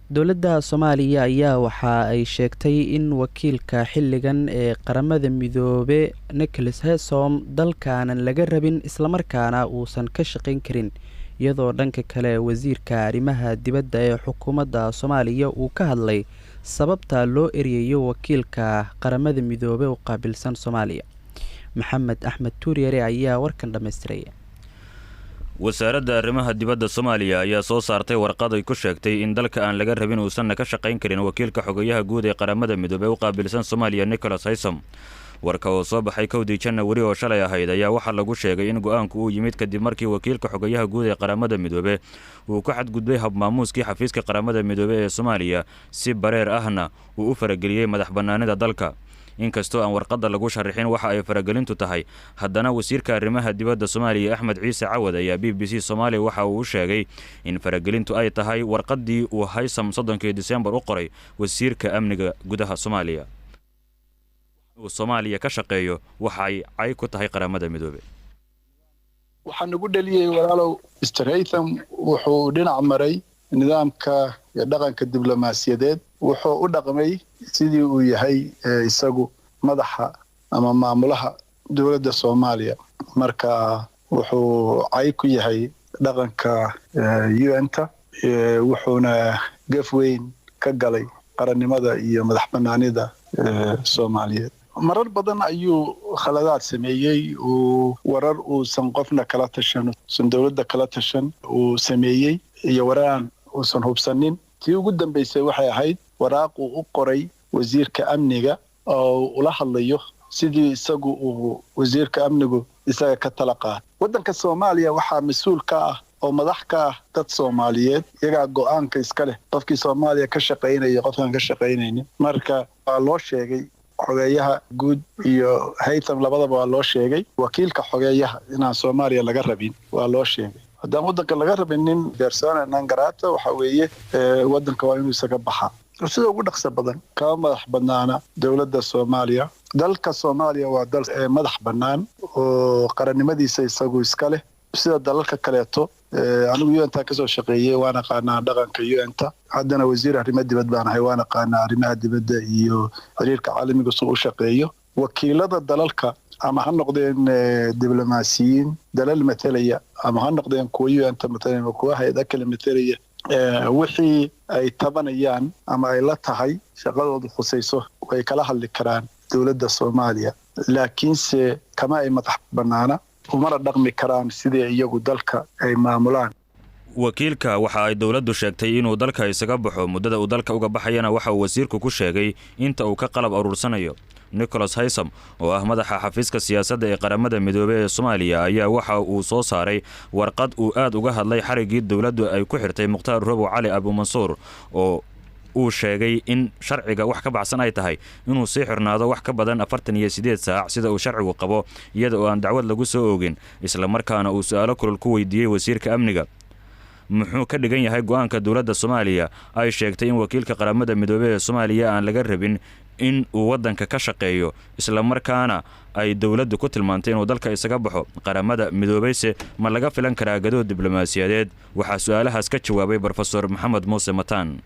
Dowladda Soomaaliya ayaa waxa ay sheegtay in wakiilka xilligan ee Qaramada Midoobe Nicholas Hesom dalkaanan laga rabin, islamarkaana uusan ka shaqayn karin, iyadoo dhanka kale wasiirka arrimaha dibadda ee xukuumadda Soomaaliya uu ka hadlay sababta loo eryayo wakiilka Qaramada Midoobe u qaabilsan Soomaaliya. Maxamed Axmed Tuuryare ayaa warkan dhammaystiraya. Wasaaradda arrimaha dibadda Soomaaliya ayaa soo saartay warqad ay ku sheegtay in dalka aan laga rabin, uusanna ka shaqayn karin wakiilka xogayaha guud ee Qaramada Midoobey u qaabilsan Soomaaliya, Nicholas Haysom. Warka oo soo baxay 1dii Janawari oo shalay ahayd ayaa waxaa lagu sheegay in go'aanku uu yimid kadib markii wakiilka xogayaha guud ee Qaramada Midoobe uu ku xadgudbay habmaamuuskii xafiiska Qaramada Midoobe ee Soomaaliya, si bareer ahna uu u farageliyey madax bannaanida dalka. Inkastoo aan warqadda lagu sharixin waxa ay faragelintu tahay, haddana wasiirka arrimaha dibadda Soomaaliya Axmed Ciise Cawad ayaa BBC Soomaaliya waxa uu u sheegay in faragelintu ay tahay warqaddii uu Haysam 30kii Disembar u qoray wasiirka amniga gudaha Soomaaliya uu Soomaaliya ka shaqeeyo waxay cay ku tahay Qaramada Midoobe. Waxaa nagu dheliyey, walaalow, Mr Haytham wuxuu dhinac maray nidaamka iyo dhaqanka diblomaasiyadeed. Wuxuu u dhaqmay sidii uu yahay isagu madaxa ama maamulaha dowladda Soomaaliya. Marka wuxuu cay ku yahay dhaqanka UN-ta, wuxuuna gaf weyn ka galay qarannimada iyo madax banaanida Soomaaliyeed. Marar badan ayuu khaladaad sameeyey, uu warar uusan qofna kala tashan, uusan dowladda kala tashan uu sameeyey, iyo wararaan uusan hubsanin. Tii ugu dambaysay waxay ahayd waraaq uu u qoray wasiirka amniga oo ula hadlayo sidii isagu uu wasiirka amnigu isaga ka tala qaat. Waddanka Soomaaliya waxaa mas-uul ka ah oo madax ka ah dad Soomaaliyeed. Iyagaa go'aanka iska leh qofkii Soomaaliya ka shaqaynaya, qofkaan ka shaqaynaynin. Marka waa loo sheegay xogeeyaha guud iyo Haytham labadaba, waa loo sheegay wakiilka xogeeyaha inaan Soomaaliya laga rabin. Waa loo sheegay haddaan waddanka laga rabin nin persona non grata, waxa weeye waddanka waa inuu isaga baxaa sida ugu dhaqso badan. Kama madax banaana dowladda Soomaaliya. Dalka Soomaaliya waa dal madax bannaan oo qarannimadiisa isagu iska leh sida dalalka kaleeto. Anigu UN-ta kasoo shaqeeyey, waan aqaanaa dhaqanka UN-ta. Haddana wasiir arrimo dibad baan ahay, waan aqaanaa arrimaha dibadda iyo xiriirka caalamiga suu u shaqeeyo. Wakiilada dalalka, ama ha noqdeen diblomaasiyiin dalal matalaya, ama ha noqdeen kuwa UN-ta matalaya ama kuwa hay'ada kale matalaya, wixii ay tabanayaan ama ay la tahay shaqadoodu khusayso way kala hadli karaan dowladda Soomaaliya, laakiinse kama ay madax bannaana, umana dhaqmi karaan sidii iyagu dalka ay maamulaan. Wakiilka waxa ay dowladdu sheegtay inuu dalka isaga baxo. Muddada uu dalka uga baxayana waxa uu wasiirku ku sheegay inta uu ka qalab aruursanayo. Nicholas Haysam oo ah madaxa xafiiska siyaasadda ee Qaramada Midoobey ee Soomaaliya ayaa waxa uu soo saaray warqad uu aad uga hadlay xariggii dowladdu ay ku xirtay Mukhtaar Robow Cali Abuumansuur, oo uu sheegay in sharciga wax ka baxsan ay tahay inuu sii xirnaado wax ka badan 48 saac sida uu sharcigu qabo, iyada oo aan dacwad lagu soo oogin, islamarkaana uu su'aalo kulul ku weydiiyey wasiirka amniga. Muxuu ka dhigan yahay go'aanka dowladda Soomaaliya ay sheegtay in wakiilka Qaramada Midoobey ee Soomaaliya aan laga rabin in uu waddanka ka shaqeeyo, islamarkaana ay dowladdu ku tilmaantay inuu dalka isaga baxo? Qaramada Midoobayse ma laga filan karaa gadood diblomaasiyadeed? Waxaa su'aalahaas ka jawaabay Brofesor Maxamed Muuse Mataan.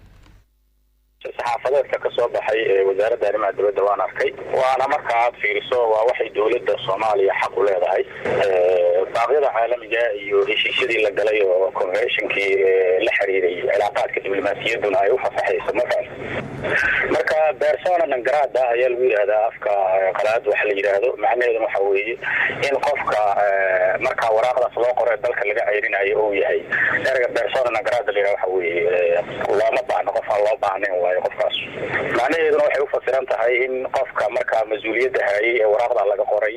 Saxaafadeedka ka soo baxay ee Wasaaradda Arrimaha Dibadda waan arkay, waana marka aad fiiriso waa waxay dowladda Soomaaliya xaq u leedahay. Baaqyada caalamiga iyo heshiisyadii la galay oo conventionkii la xiriiray cilaaqaadka diblomaasiyadduna ay u fasaxayso markaas. Marka persona non grata ayaa lagu yidhahdaa afka qalaad waxa la yidhaahdo. Macnaheeduna waxa weeye in qofka markaa waraaqdaas loo qoro ee dalka laga ceyrinayo uu yahay, ereyga persona non grata la yidhahdo waxa weeye looma baahno, qof aan loo baahnayn waayo qofkaas. Macnaheeduna waxay u fasiran tahay in qofka markaa mas-uuliyadda hayay ee waraaqda laga qoray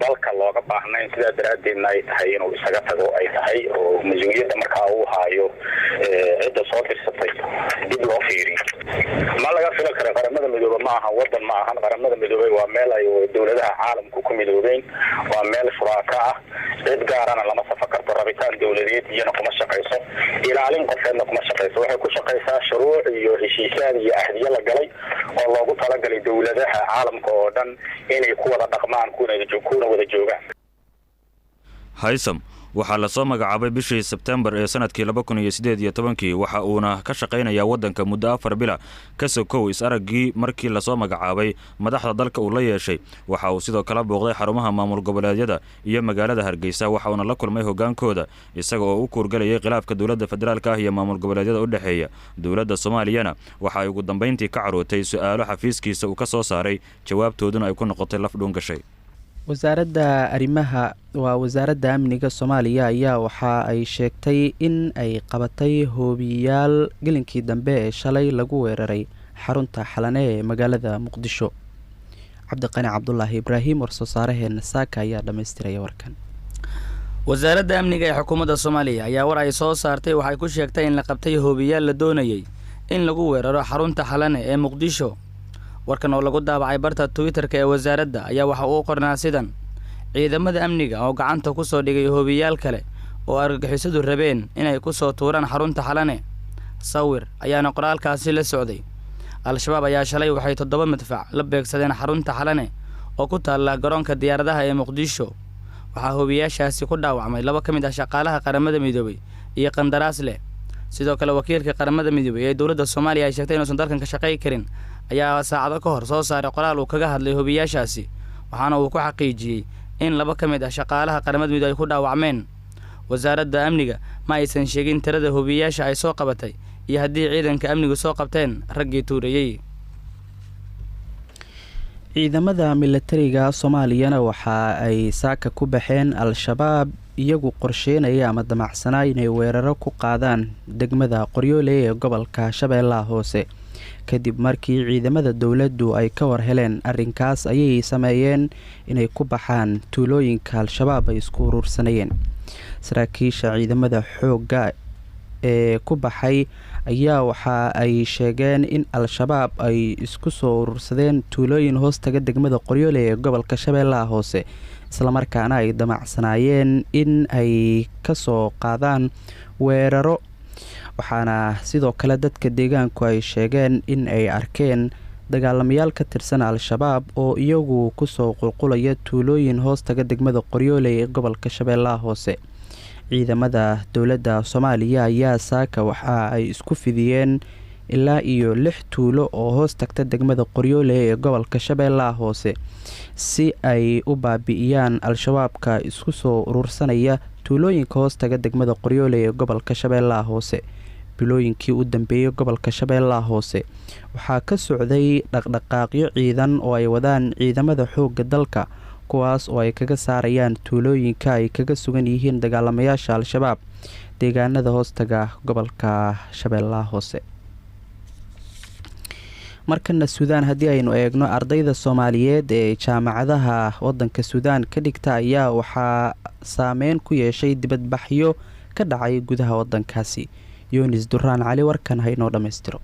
dalka looga baahnayn, sidaa daraaddeedna ay tahay inuu isaga tago ay tahay, oo mas-uuliyadda markaa uu haayo cidda soo dirsatay dib loo fiiriyo. Ma laga filan kara Qaramada Midoobe? Ma ahan wadan, ma ahan. Qaramada Midoobey waa meel ay dowladaha caalamku ku midoobeen, waa meel shuraaka ah. Cid gaarana lama safa karto, rabitaan dowladeed iyana kuma shaqayso, ilaalin qofeedna kuma shaqayso. Waxay ku shaqaysaa shuruuc iyo heshiisyaad iyo ahdiyo la galay oo loogu talagalay dowladaha caalamka oo dhan inay ku wada dhaqmaan kuna wada joogaan. Haysam Waxaa lasoo magacaabay bishii Sebtembar ee sanadkii 2018-kii, waxa uuna ka shaqaynayaa waddanka muddo 4 bila. Ka sokow is-araggii markii lasoo magacaabay madaxda dalka uu la yeeshay, waxa uu sidoo kale booqday xarumaha maamul goboleedyada iyo magaalada Hargeysa, waxa uuna la kulmay hogaankooda, isaga oo u kuurgalayay khilaafka dowladda federaalka ah iyo maamul goboleedyada u dhexeeya. Dowladda Soomaaliyana waxa ay ugu dambayntii ka carootay su-aalo xafiiskiisa uu ka soo saaray, jawaabtooduna ay ku noqotay laf dhuun gashay. Wasaaradda arrimaha, waa Wasaaradda Amniga Soomaaliya, ayaa waxa ay sheegtay in ay qabatay hoobiyaal gelinkii dambe ee shalay lagu weeraray xarunta Xalane ee magaalada Muqdisho. Cabdiqani Cabdulaahi Ibraahim, warsoosaaraheena saaka, ayaa dhammaystiraya warkan. Wasaaradda Amniga ee xukuumadda Soomaaliya ayaa war ay soo saartay waxay ku sheegtay in la qabtay hoobiyaal la doonayey in lagu weeraro xarunta Xalane ee Muqdisho. Warkan oo lagu daabacay barta Twitterka ee wasaaradda ayaa waxa uu qornaa sidan: "Ciidamada amniga oo gacanta ku soo dhigay hoobiyaal kale oo argagixisadu rabeen inay ku soo tuuraan xarunta Xalane." Sawir ayaana qoraalkaasi la socday. Al-Shabaab ayaa shalay waxay toddoba madfac la beegsadeen xarunta Xalane oo ku taalla garoonka diyaaradaha ee Muqdisho. Waxaa hoobiyaashaasi ku dhaawacmay laba ka mid ah shaqaalaha Qaramada Midoobay iyo qandaraas leh. Sidoo kale, wakiilka Qaramada Midoobay ee dowladda Soomaaliya ay sheegtay inuusan dalkan ka shaqay karin ayaa saacado ka hor soo saaray qoraal uu kaga hadlay hoobiyaashaasi, waxaana uu ku xaqiijiyey in laba ka mid ah shaqaalaha Qaramada Midoobay ay ku dhaawacmeen. Wasaaradda Amniga ma aysan sheegin tirada hoobiyaasha ay soo qabatay iyo haddii ciidanka amnigu soo qabteen raggii tuurayey. Ciidamada milatariga Soomaaliyana waxa ay saaka ku baxeen Al-Shabaab iyagu qorsheynaya ama damacsanaa inay weeraro ku qaadaan degmada Qoryooley ee gobolka Shabeellaha Hoose. Kadib markii ciidamada dowladdu ay ka war heleen arrinkaas, ayay sameeyeen inay ku baxaan tuulooyinka Al-Shabaab ay isku urursanayeen. Saraakiisha ciidamada xoogga ee ku baxay ayaa waxa ay sheegeen in Al-Shabaab ay isku soo urursadeen tuulooyin hoostaga degmada Qoryooley ee gobolka Shabeellaha Hoose, islamarkaana ay damacsanaayeen in ay kasoo qaadaan weeraro. Waxaana sidoo kale dadka deegaanku ay sheegeen in ay arkeen dagaalamayaal ka tirsan Al-Shabaab oo iyagu kusoo qulqulaya tuulooyin hoostaga degmada Qoryooley ee gobolka Shabeellaha Hoose. Ciidamada dowladda Soomaaliya ayaa saaka waxa ay isku fidiyeen ilaa iyo lix tuulo oo hoos tagta degmada Qoryooley ee gobolka Shabeellaha Hoose si ay u baabi'iyaan Al-Shabaabka isku soo urursanaya tuulooyinka hoostaga degmada Qoryooley ee gobolka Shabeellaha Hoose. Bilooyinkii u dambeeyey, gobolka Shabeellaha Hoose waxaa ka socday dhaqdhaqaaqyo ciidan oo ay wadaan ciidamada xoogga dalka, kuwaas oo ay kaga saarayaan tuulooyinka ay kaga sugan yihiin dagaalamayaasha Al-Shabaab deegaanada hoostaga gobolka Shabeellaha Hoose. Markana Suudaan haddii aynu eegno, ardayda Soomaaliyeed ee jaamacadaha wadanka Suudaan ka dhigta ayaa waxaa saameyn ku yeeshay dibadbaxyo ka dhacay gudaha wadankaasi. Yunis Duraan Cali warkan ha inoo dhammaystiro.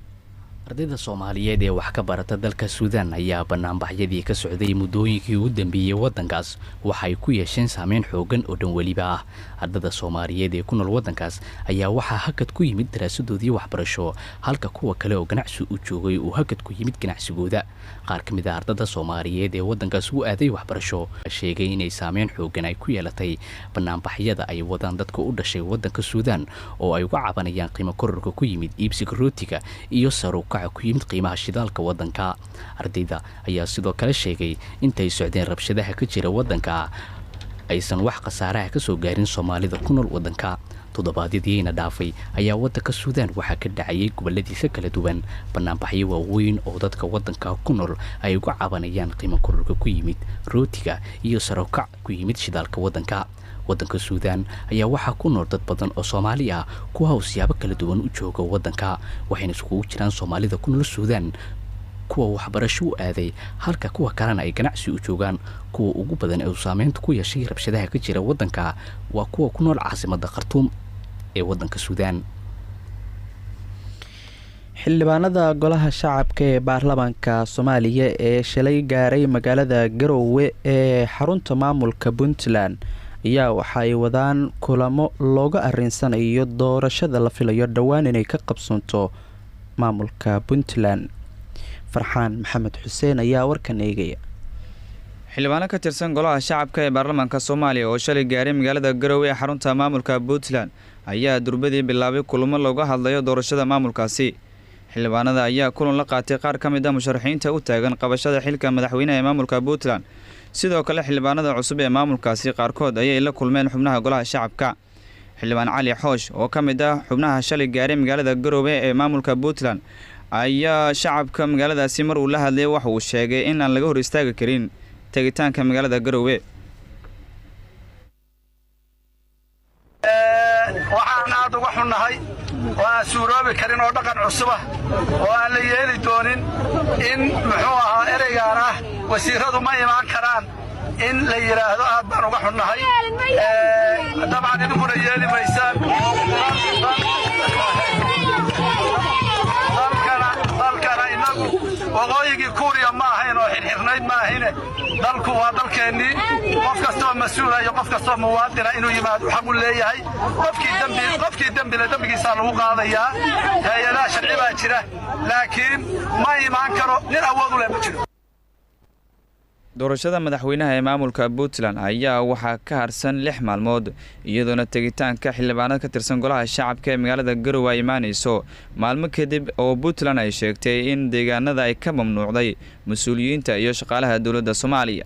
Ardayda Soomaaliyeed ee wax ka barata dalka Suudaan ayaa banaanbaxyadii ka socday muddooyinkii ugu dambeeyey waddankaas waxay ku yeesheen saameyn xoogan oo dhan weliba ah. Ardada Soomaaliyeed ee ku nool waddankaas ayaa waxaa hakad ku yimid daraasadoodii waxbarasho, halka kuwa kale oo ganacsi u joogay uu hakad ku yimid ganacsigooda. Qaar ka mid ah ardada Soomaaliyeed ee waddankaas u aaday waxbarasho sheegay inay saameyn xoogan ay ku yeelatay banaanbaxyada ay wadaan dadka u dhashay waddanka Suudaan oo ay uga cabanayaan qiimo kororka ku yimid iibsiga rootiga iyo sarukaca ku yimid qiimaha shidaalka waddanka. Ardayda ayaa sidoo kale sheegay intay socdeen rabshadaha ka jira waddanka aysan wax khasaaraha ka soo gaarin Soomaalida ku nool waddanka. Toddobaadyadiina dhaafay ayaa waddanka Suudaan waxaa ka dhacayay goboladiisa kala duwan banaanbaxyo waaweyn oo dadka waddanka ku nool ay uga cabanayaan qiimo kororka ku yimid rootiga iyo sarokac ku yimid shidaalka waddanka. Waddanka Suudaan ayaa waxaa ku nool dad badan oo Soomaali ah, kuwa siyaabo kala duwan u jooga waddanka, waxayna iskugu jiraan Soomaalida ku nool Suudaan kuwa waxbarasho u aaday, halka kuwa kalena ay ganacsi u joogaan. Kuwa ugu badan ee uu saameynta ku yeeshay rabshadaha ka jira waddanka waa kuwa ku nool caasimadda Khartuum ee waddanka Suudaan. Xildhibaanada Golaha Shacabka ee baarlamaanka Soomaaliya ee shalay gaaray magaalada Garowe ee xarunta maamulka Puntland ayaa waxa ay wadaan kulamo looga arinsanayo doorashada la filayo dhowaan inay ka qabsoonto maamulka Puntland. Farxaan Maxamed Xuseen ayaa warkan eegaya. Xildhibaano ka tirsan Golaha Shacabka ee baarlamaanka Soomaaliya oo shalay gaaray magaalada Garowe ee xarunta maamulka Puntland ayaa durbadii bilaabay kulamo looga hadlayo doorashada maamulkaasi. Xildhibaanada ayaa kulan la qaatay qaar ka mid ah musharaxiinta u taagan qabashada xilka madaxweynaha ee maamulka Puntland. Sidoo kale, xildhibaanada cusub ee maamulkaasi qaarkood ayay la kulmeen xubnaha Golaha Shacabka. Xildhibaan Cali Xoosh oo ka mid ah xubnaha shalay gaaray magaalada Garowe ee maamulka Puntland ayaa shacabka magaaladaasi mar uu la hadlayay waxa uu sheegay in aan laga hor istaagi karin tegitaanka magaalada Garowe. Waxaan aad uga xunnahay oo aan suuroobi karin oo dhaqan cusubah oo aan la yeeli doonin in muxuu ahaa ereygaan ah wasiirradu ma imaan karaan in la yidhaahdo. Aad baan uga xunnahay. Dabcan idinkuna yeeli maysaan. Dalkana innagu Waqooyigii Kuuriya ma ahayn oo xirxirnayd ma ahine. Dalku waa dalkeennii. Qof kastoo mas-uula iyo qof kastoo muwaadina inuu yimaado xaq u leeyahay. Qofkii dembile dembigiisaa lagu qaadayaa, hay-adaha sharci baa jira, laakiin ma imaan karo nin awood u leh ma jiro. Doorashada madaxweynaha ee maamulka Puntland ayaa waxaa ka harsan 6 maalmood, iyadoona tegitaanka xildhibaanad ka tirsan Golaha Shacabka ee magaalada Garowe ay imaaneyso maalmo kadib oo Puntland ay sheegtay in deegaanada ay ka mamnuucday mas-uuliyiinta iyo shaqaalaha dowladda Soomaaliya.